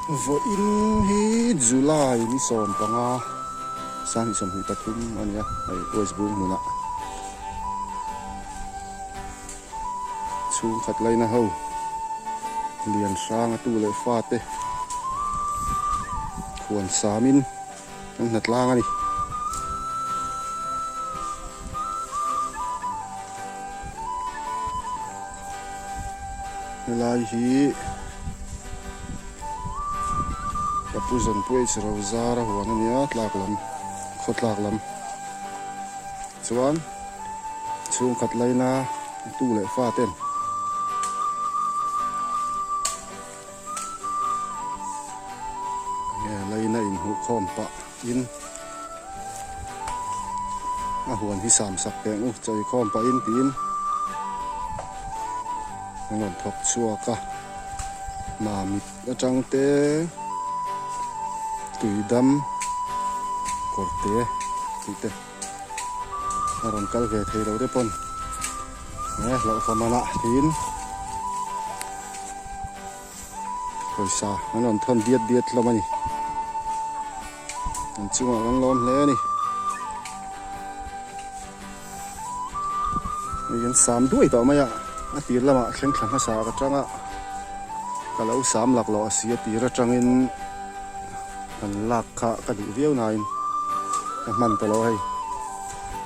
Vawiin hi July ni 15 2023 a ni a, hei West Bung hmunah chhungkhat laina ho lian hrang a tu leh fate huan samin an hna tlang a ni. Helai hi ka pu Zanpuai chhe ro zar a huan a nia tlak lam khaw tlak lam chuan chhungkhat laina tu leh fa ten enge laina inhmuh khawm pah in a huan hi sam sak teh ang u chawi khawm pahin tiin an rawn thawk chhuak a mamit atang te tui dam kawr te tih te a rawn kal ve thei lo te pawn he hlauhawm manah tiin. Pawisa an rawn thawn diat diat hlawm a ni. An chungah kan lawm hle a ni. Hei kan sam duai tawh mai a, a tir lamah thleng thla hmasa ka tang a, ka lo sam laklawh a si a tir atangin kan lak kha ka duh viau nain ka hman ta lo hei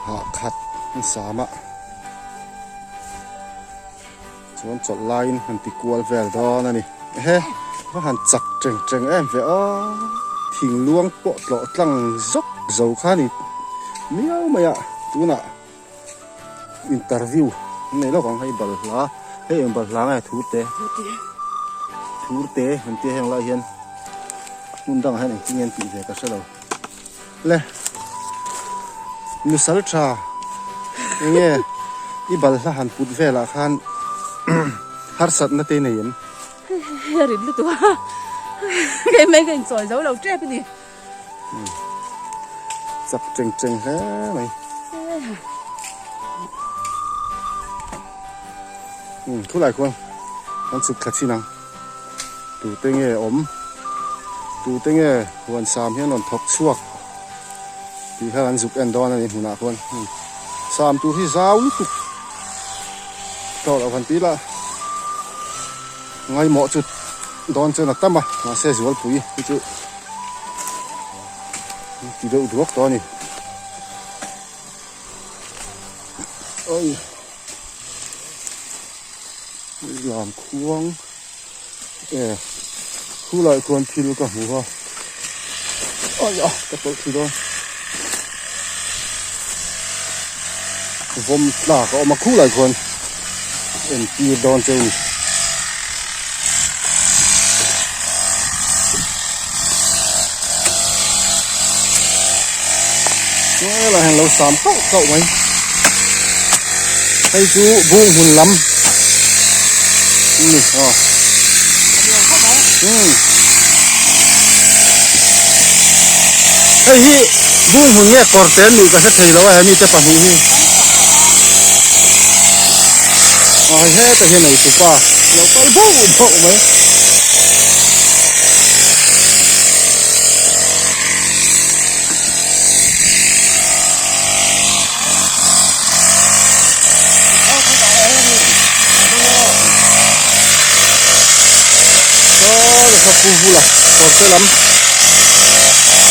hah khat an sam a. Chuan chawlh laiin han ti kual vel dawn a ni. Ehe, va han chak teng teng em ve aw. Thing luang pawh tlawh tlang zawk zo kha ni miau mai a. Tunah interview an nei lawk ang hei balhla, hei eng balhla nge thur te, thur te an tia heng lai hian hmun dangah hian engtin nge an tih ve ka hre lo. Le nusal tha enge i balhla han put velah khan harsatna te nei em? Hei a rit lutuk a, kei mai ka inchawi zo lo tep a ni. Chak cheng cheng hle mai. Khulai khuan kan chhuk thla chin ang. Tute nge awm? Tute nge huan sam hian rawn thawk chhuak tih kha kan zuk en dawn a ni hmunah khuan. Sam tur hi zau lutuk tawh loh han ti ila ngaimawh chu dawn chuan a tam a, mahse zualpui hi chu ti deuh duak tawh a ni. Oi. Lam khuang e khulai khuan thil ka hmu a aia ka tawlh thei dawn vawm tlak a awm a khulai khuan entir dawn che u ni helai hian lo sam kauh kauh mai hei chu bung hmun lam ni aw umm hei hi bung hmun nge kawr te an nih ka hre thei lo a he mite pahnih hi aw hei hetah hian ei tupa lo kal bauh bauh mai. Saw pu vula kawr te lam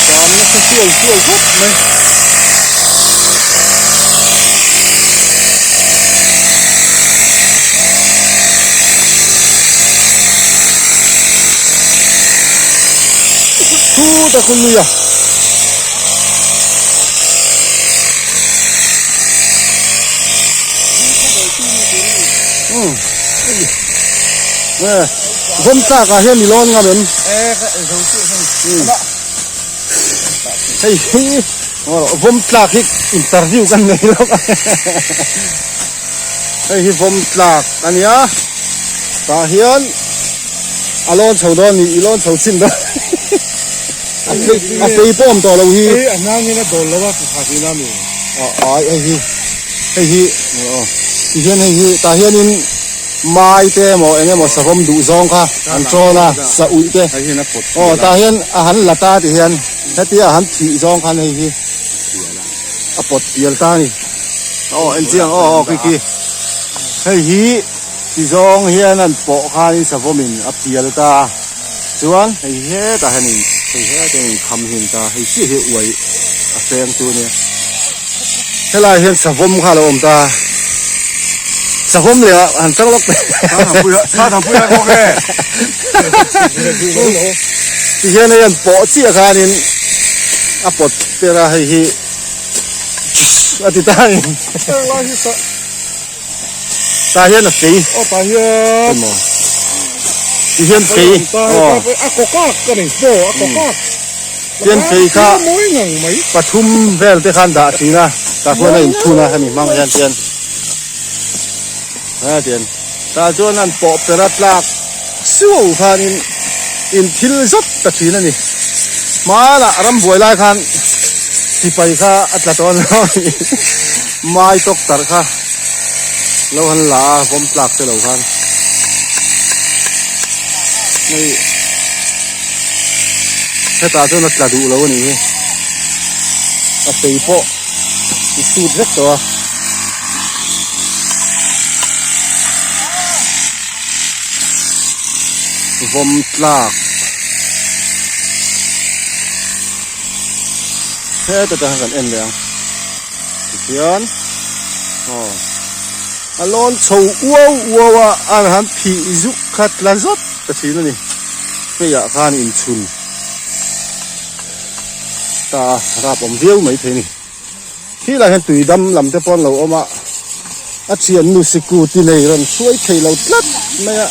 sam nasa suau suau khawp mai. Khuta khu lui a. Umm eh vawm tlak ah hian i lawn ngam em? Hei hi vawm tlak hi interview kan nei lawk a hei hi vawm tlak a nia tah hian a lawn chho dawn ni i lawn chho chin dawn a phei pawh awm tawh lo hi hei a hnang hian a dawl lo a ti tha tihna a ni a ai hei hi hei hi ti hian hei hi tah hianin. Mai te emaw eng emaw savawm duh zawng kha an chawn a, sa uih te. Aw tah hian a han la ta ti hian hetia a han thih zawng khan hei hi a pawt pial ta a ni. Aw en chiang aw aw khi khi hei hi ti zawng hian an pawh khanin savawmin a pial ta a, chuan hei hetah hianin hei hetah hian inkham hin ta hei chiah hi uai a feng chu a nia. Helai hian savawm kha a lo awm ta a, savawm leh ah han chang lawk teh. Ti hian hei an pawh chiah khanin a pawt per a hei hi a ti ta a ni. Tah hian a fei. Aw tah hian. Emaw. Ti hian fei. Aw. A kawkak ka nei pawh a kawkak. Tian fei kha mawi ngang mai. Pathum vel te khan dah thin a. Tah khuan a inthun a hemi hmang hian tian. A tian. Tah chuan an pawh per a tlak suau khanin in thil zawt ta thin a ni. Hmanah rambuai lai khan sipai kha a tla tawn lo a ni. Mai tawk tarh kha lo han la a, vawm tlak te lo khan hei hetah chuan a tla duh lo a nih hi. A fei pawh i sut vek tawh a. Vawm tlak heta tang hian kan en leh ang tikhian aw a lawn chho uau uau a an han phih zuk kha tla zawt ta thin a ni feiah khan inchhun ta a rap awm viau maithei a ni. Khi lah hian tui dam lam te pawh an lo awm a, a thiannu sikuti nei rawn hruai thei lo tlat mai a.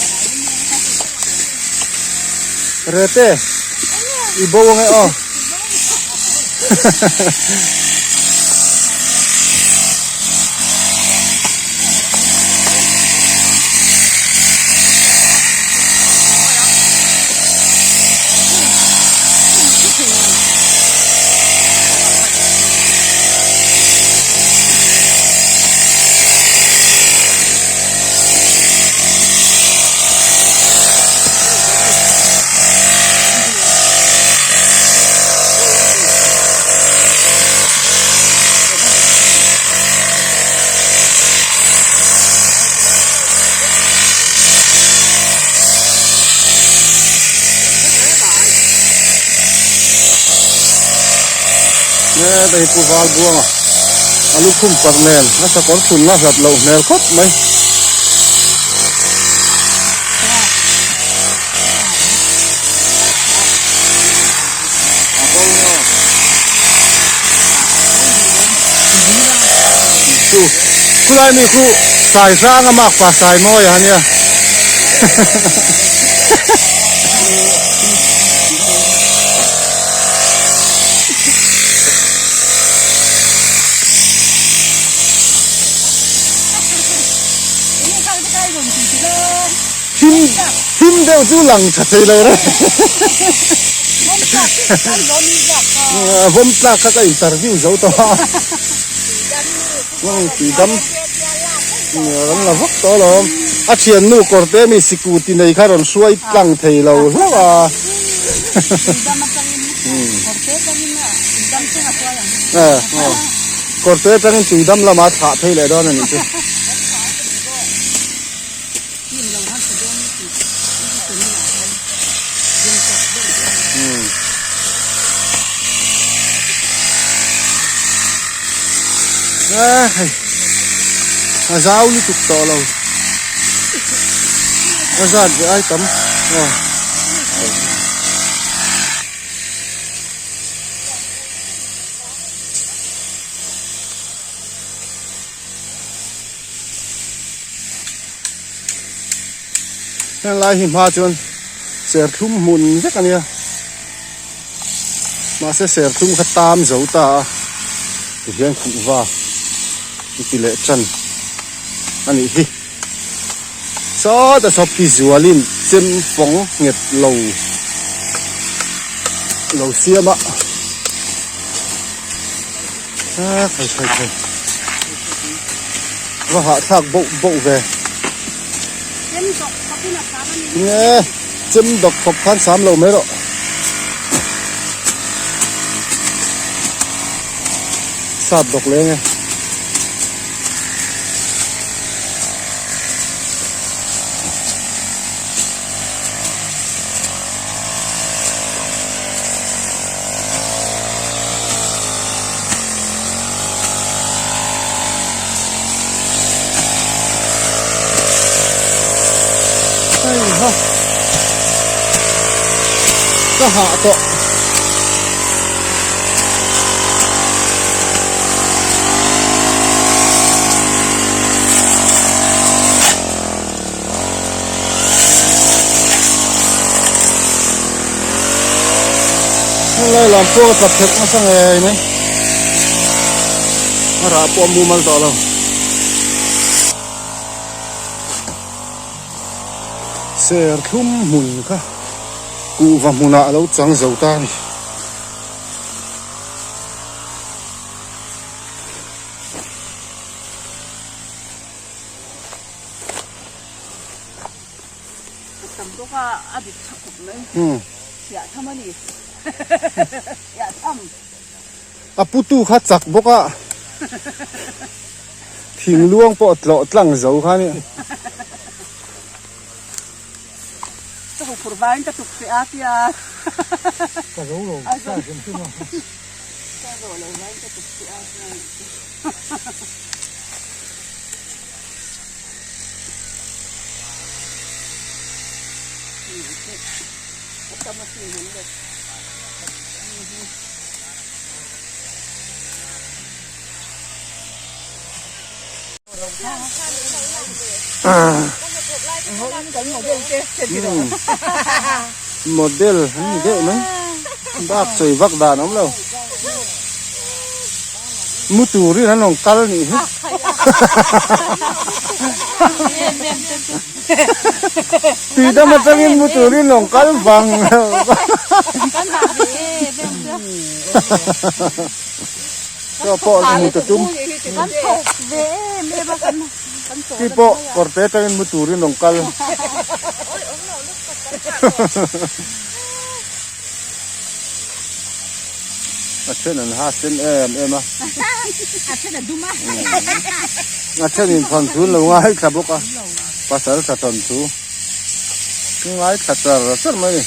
Rete, i bo ange aw. Heta hi Pu Valbuanga a lukhum parh nen a sakawr thunna hlat loh hmel khawp mai. Chu khulai mi khu sai hrang a mak pa sai mawi a nia. Thim thim deuh chu lang tha thei lo reng. Vawm tlak kha ka interview zo tawh a. Tui dam ram la vak tawh alawm. A thiannu kawr te mi sikuti nei kha rawn hruai tlang thei lo hlauh a. Kawr te atangin tui dam lamah a thlah phei leh dawn a nih chu. Hei a zau lutuk tawh lo a zat ve ai tam aw. Heng lai hi hma chuan serthlum hmun vek a nia mahse serthlum kha tam zo ta a tihian kuhva an ti leh tan a nih hi sawta saw pi zualin chem fawng nghet lo lo siam a. A khai khai khai va hahthlak boh boh ve. Chem dawk khawpin a sam a ni. Tinge chem dawk khawp khan sam lo mai rawh. Sat dawk leng e. Heiha ka hah tawh. Helai lam pawh ka tla phet nasa ngei mai a rah pawh a mumal tawh lo serthlum hmun kha kuhva hmunah a lo chang zo ta a ni. A tam bawk a, a dik tha khawp mai. Chhiah tham a ni. Chhiah tham. A putu kha chak bawk a, thing luang pawh tlawh tlang zo kha a ni. Ka hu phur vangin ka tuk feh a tia. Ka zo lo, ka hrim hrim a. Ka zo lo vangin ka tuk feh a tia. Model an ni deuh mai bak chawi vak dan a awm lo. Mu turin an rawn kal nih hi. Tui dam atangin mu turin rawn kal vang. Chaw pawh mu ta tum. Khi pawh kawrte atangin mu turin rawn kal. A then an ha sen em em a. A then a dum a. A then in thawn thu an lo ngaithla bawk a. Pasal tha thawn thu. Ngaithla char char mai a ni.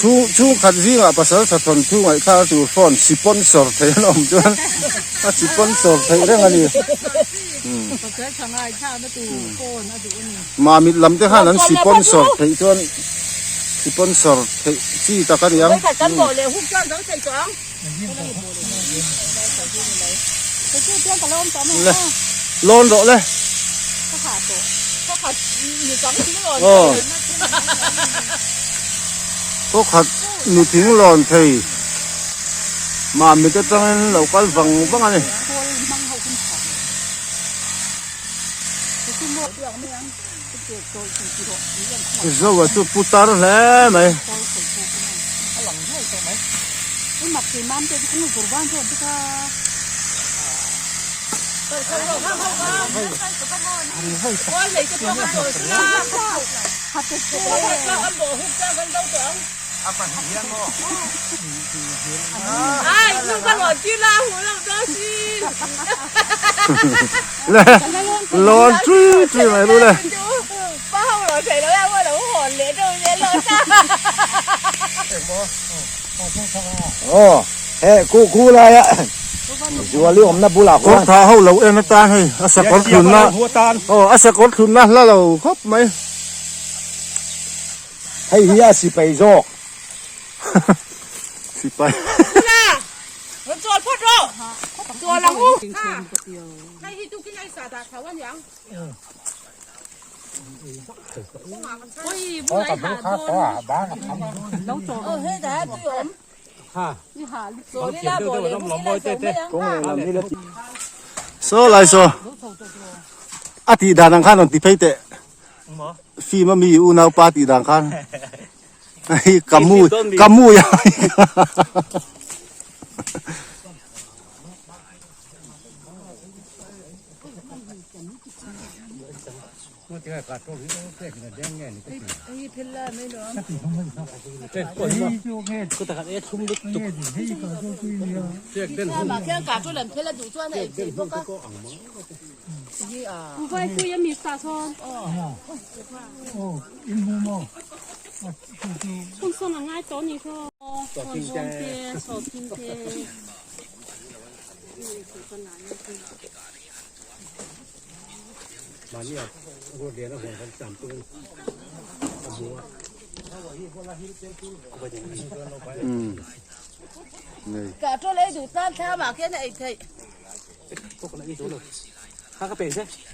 Chhung chhungkhat zingah pasal tha thawn thu ngaihthlak tur phone sponsor thei an awm chuan a sponsor theih reng a ni. Mamit lam te khan an sponsor theih chuan sponsor theih chi tak a ni ang. Le lawn rawh le. Aw khaw khat nuthing lawn thei Mamit atangin lo kal vang vang a ni. Zoa chu pu tar hle mai. Le lawn chui chui mai ru le. Aw he ku ku lai a zuali awmna bulah khuan. Kawr tha ho lo en atan hei a sakawr thlunna aw a sakawr thlunna hla lo khawp mai. Hei hi a sipai zawk. Sipai. Saw lai saw a tih dan ang khan rawn ti phei teh. Film a mi unau pa tih dan khan hei ka mu ka mu ya.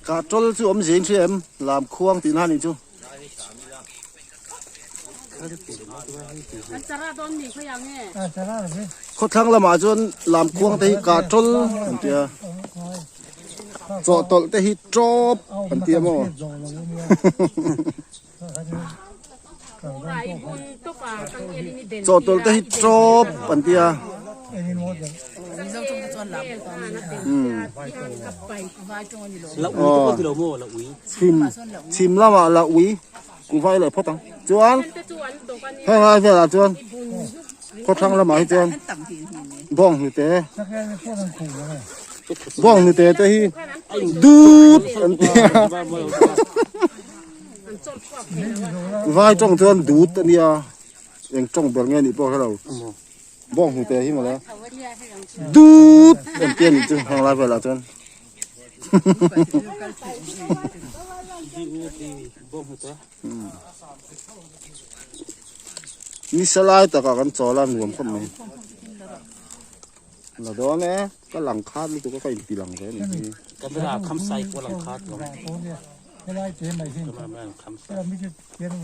Kah tawl chu awm zin hria em lam khuang tih na nih chu. Khawthlang lamah chuan lam khuang te hi kah tawl an tia chawhtawlh te hi tawp an tia maw. Chawhtawlh te hi tawp an tia. Chhim chhim lamah la ui kuhva i leh phawt ang chuan heng lai velah chuan khawthlang lamah hi chuan bawng hnute bawng hnute te hi dut an tia. Vai tawng chuan dut a nia eng tawng ber nge nih pawh hre lo bawng hnute hi mawle dut em tia nih chu heng lai velah chuan ni sa lai takah kan chawl a nuam khawp mai la dawn e. Ka lang khat lutuk a ka inti lang ve anih hi. Camera kham sai pawh lang khat lo.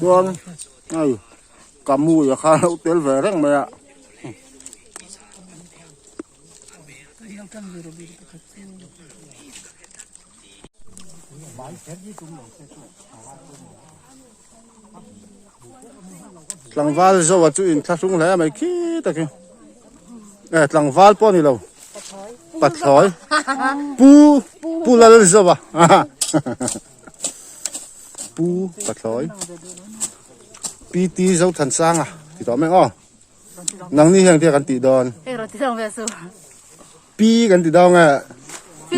Chuan hei ka mui a kha lo tel ve reng mai a. Tlangval zo a chu inthlahrung hle mai khi tak hi e tlangval pawh a ni lo pathlawi pu pu lal zo a pu pathlawi pt Zothansanga ti tawh mai aw nangni hian tia kan tih dawn pi kan ti dawn nge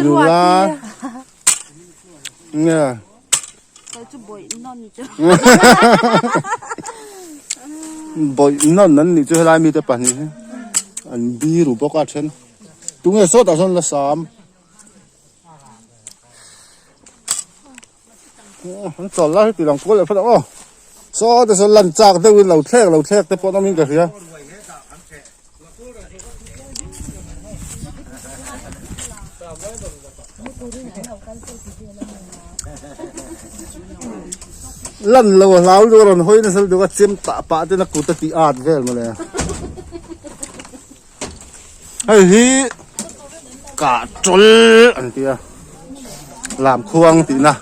nula nge. Bawih nawn an nih chu helai mite pahnih hi an biru bawk a then tunge sawtah sawn la sam an chawl lai hi ti lang kual leh phawt ang aw sawtah sawn lan chak deuhin lo thlek lo thlek te pawh an awmin ka hria. Lan lo a hlau lutuk a rawn hawi nasa lutuk a chem tah pah ten a kut a tih at vel mawle. Hei hi kah tawl an ti a lam khuang tihna.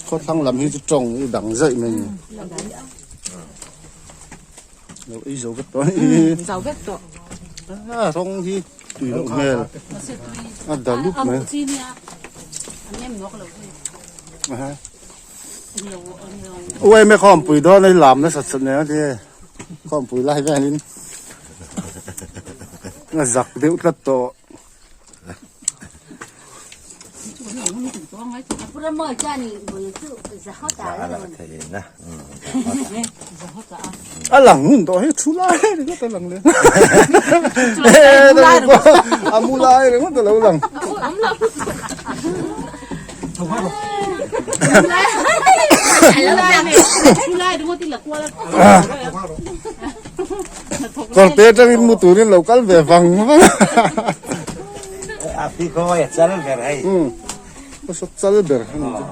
Khawthlang lam hi chu tawng i dang zaih mai ni. Lo ei zo vek tawh ni. Zo vek tawh. A rawng hi tui loh hmel. A da lup mai. Uai me khawmpui dawn a lam nasa sat nen a ti. Khawmpui lai velin a zak deuh tlat tawh. A lang ngun tawh hi thu lai ringawt a lang leh a mu lai ringawt a lo lang. Kawrte atangin mu turin lo kal ve vang vang a. A pi khawi a chal ber hei. Um a saw chal ber a ni chu.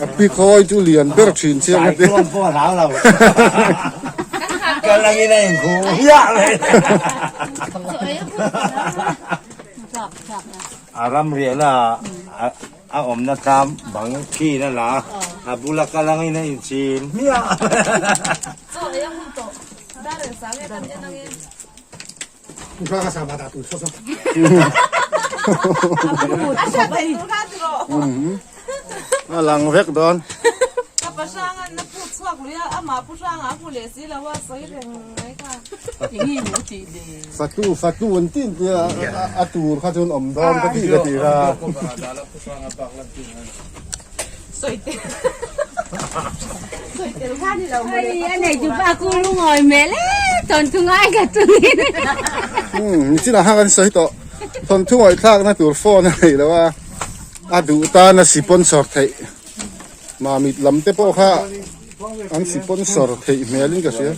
A pi khawi chu lian ber thin chiang a ti. Sai chuan pawh a hlau lo. Kal angin a inkhu hiah mai. A ram riahna ah A awmna tlam bang khi na la a bula kal angin a inchin hmiah. A lang vek dawn. Ka pa hrangan na put chhuak lui a, amah pu hrangah a hmu leh si lo a, sawi reng mai kha. Fatu fatu an ti tia a tur kha chuan awm dawn ka ti ka ti kha. Nichinah khan kan sawi tawh thawnthu ngawih thlakna tur phone a nei lo a a duh tan a sponsor theih mamit lam te pawh kha an sponsor theih hmel in ka hria.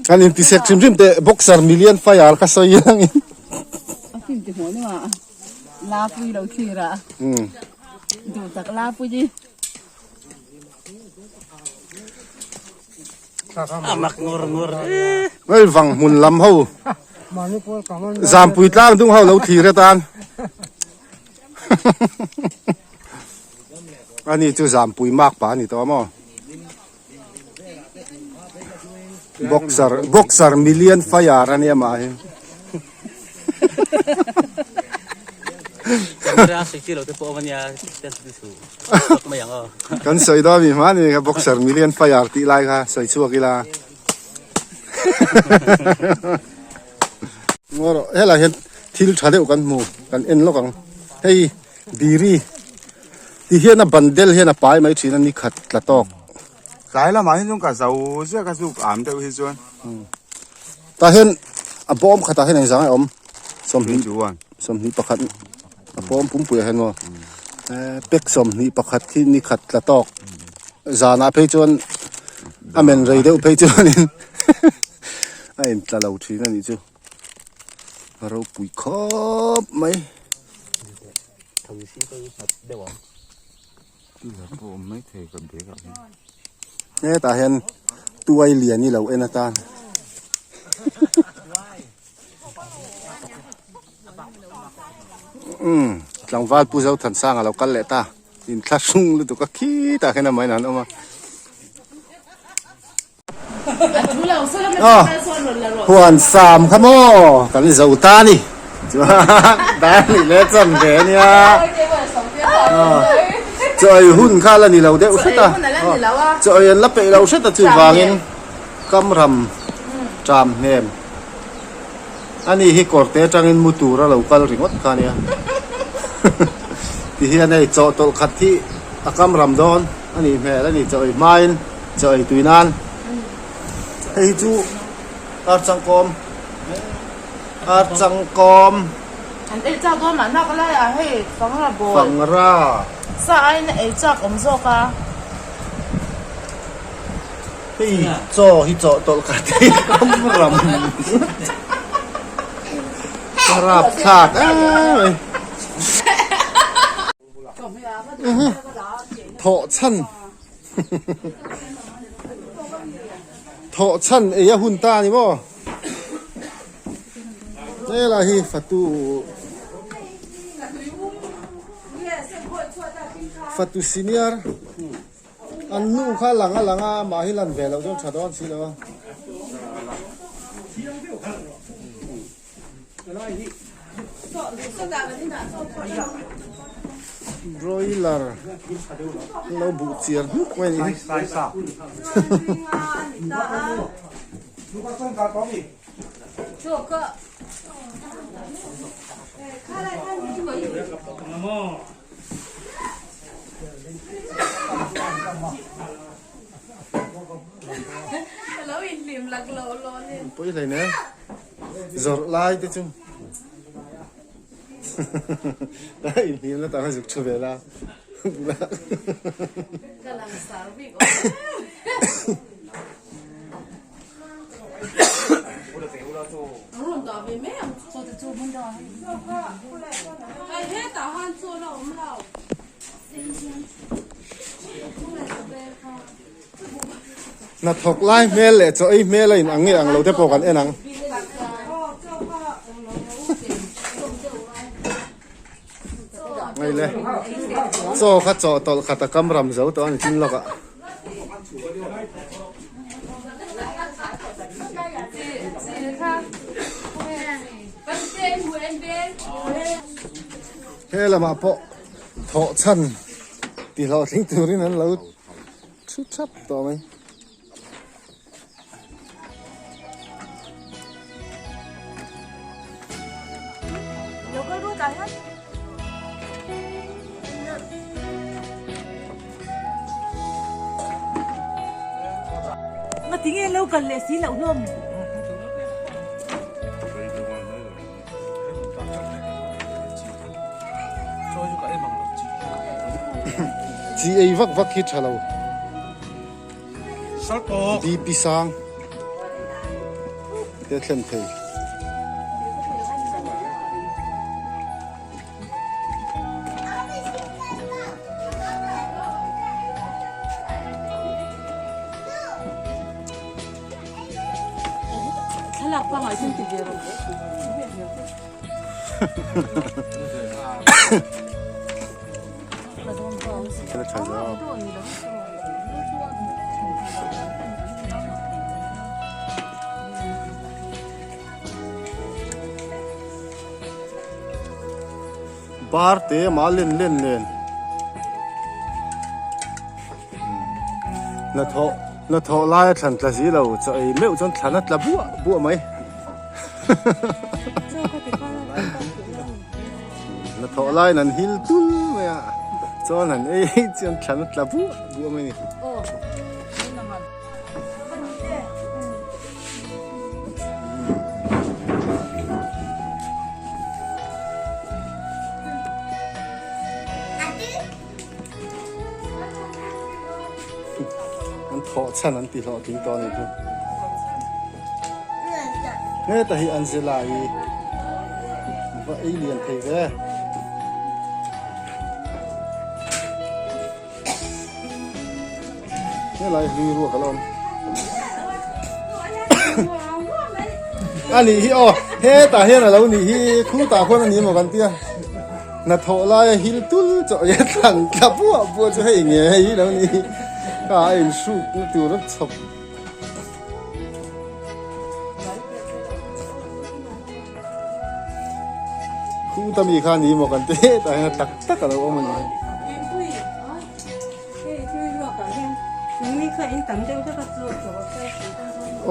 Kan intisek hrim hrim teh boxer million fire kha sawi ang in. A film ti hmuh nuam a la pui lo thlir a duh tak la pui hi. A mak ngur ngur e. Hei vang hmun lam ho Zampui tlang dung ho lo thlir atan. Ani chu Zampui mak pa ani tawh a maw. Boxer boxer million fire a nia mah hi. Camera sawi chi lo te pawh awm ania ten chu chu tak mai ang aw. Kan sawi dawn mi hma ni kha boxer million fire tih lai kha sawi chhuak ila. Ngaw rawh helai hian thil tha deuh kan hmu kan en lawk ang hei diri ti hian a bandel hian a pai mai thin a ni khat tla tawk. Tlai lamah hi chuan ka zo ziak a zuk am deuh hi chuan. Tah hian a bawm khatah hian engzang a awm 21 a bawm pumpuiah hian maw pack 21 hi ni khat tla tawk zanah phei chuan a men rei deuh phei chuanin a intla lo thin a nih chu a ropui khawp mai. Hetah hian tuai lian i lo en atan. Umm tlangval Pu Zothansanga lo kal leh ta inthlahrung lutuk a khitah khian amah in an awm a. Huan sam kha maw kan zo ta a ni dar nih leh chan ve a nia chaw ei hun kha la ni lo deuh hret a chaw ei an la peih lo hret a chuvangin kam ram ṭam hnem a ni hi kawrte atangin mu tura lo kal ringawt kha a nia tihian hei chawhtawlh khat hi a kam ram dawn a nih hmel a ni chaw ei hmain. Chaw ei tui nan hei hi chu ar changkawm ar changkawm an ei chak dawn mah nak lai ah hei fangra bawl fangra sa aiin a ei chak awm zawk a hei chaw hi chaw tawlh khat hi ram ram rap thlak em mai. Thawh chhan Thawh chhan ei a hun ta a ni maw? Helai hi fatu Fatu senior an nu kha lang a lang a amah hi lan ve loh chuan tha dawn si lo a. Broiler an lo buh chiar hnuk mai a nih hi. Pawi hlei nen. Zawrh lai te chu a inhniam na tang a zuk thu vel a Hnathawk lai hmel leh chaw ei hmel a in ang nge ang lo te pawh kan en ang. Ngai le. Chaw kha chaw tawlh khat a kam ram zo tawh a ni chin lawk ah. He lamah pawh thawh chhan ti hlawhtling turin an lo thu thap tawh mai. Ngatinge lo kal leh si loh hlawm. Chi ei vak vak hi tha lo. BP sang te thlen thei. Thlalak pangai thil ti ve rawh. Bar te ama len len nen hnathawh hnathawh laia thlan tla si lo chaw ei meuh chuan thlan a tla buah buah mai. Hnathawh laiin an hil tul mai a, chuan han ei chuan thlan a tla buah buah mai a ni. An thawh chhan an ti hlawhtling tawh a nih chu. Heta hi Angela i va ei lian thei ve. Helai hlui ruak a lo awm. A nih hi aw hetah hian a lo nih hi khutah khuan a ni emaw kan tia hnathawh laia hil tul chawh hi a thlan thla buah buah chu hei nge hei hi lo ni kha a inhruk na tur a chhawp. Khuta mi kha a ni emaw kan ti hetah hian a tak tak a lo awm a ni.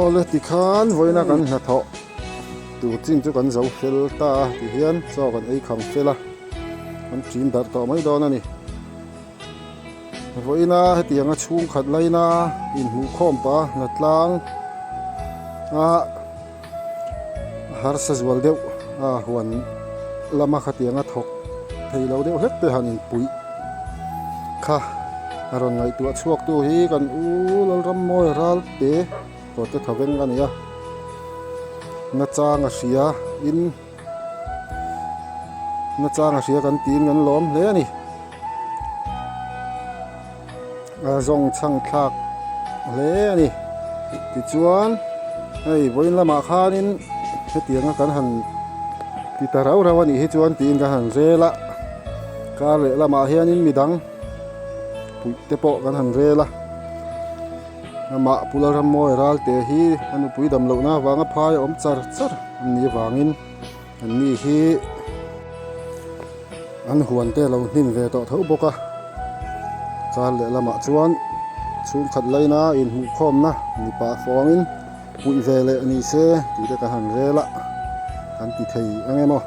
Awle tikhan vawiina kan hnathawh tur chin chu kan zo fel ta a tihian chaw kan ei kham fel a kan ṭin darh tawh mai dawn a ni. Vawiina hetianga chhungkhat laina inhmuhkhawm pah hnatlang a harsa zual deuh a huan lama khatianga thawk thei lo deuh hlek te han inpuih kha a rawn ngaihtuah chhuak tu hi kan u Lalrammawi Ralte pawh te tha veng a ni a nachang a hria in nachang a hria kan tiin kan lawm hle a ni a zawng chhang thlak hle a ni tichuan hei vawiin lamah khanin hetianga kan han ti ta rau rau a nih hi chuan tiin kan han rel a kar leh lamah hianin midang puih te pawh kan han rel a amah Pu Lalrammawi Ralte hi a nupui dam lohna avanga phai a awm char char a nih avangin an ni hi an huan te a lo hnim ve tawh tho bawk a kar leh lamah chuan chhungkhat laina inhmuhkhawmna mipa fawngin puih ve leh ni se tih te ka han rel a kan ti thei ang em aw.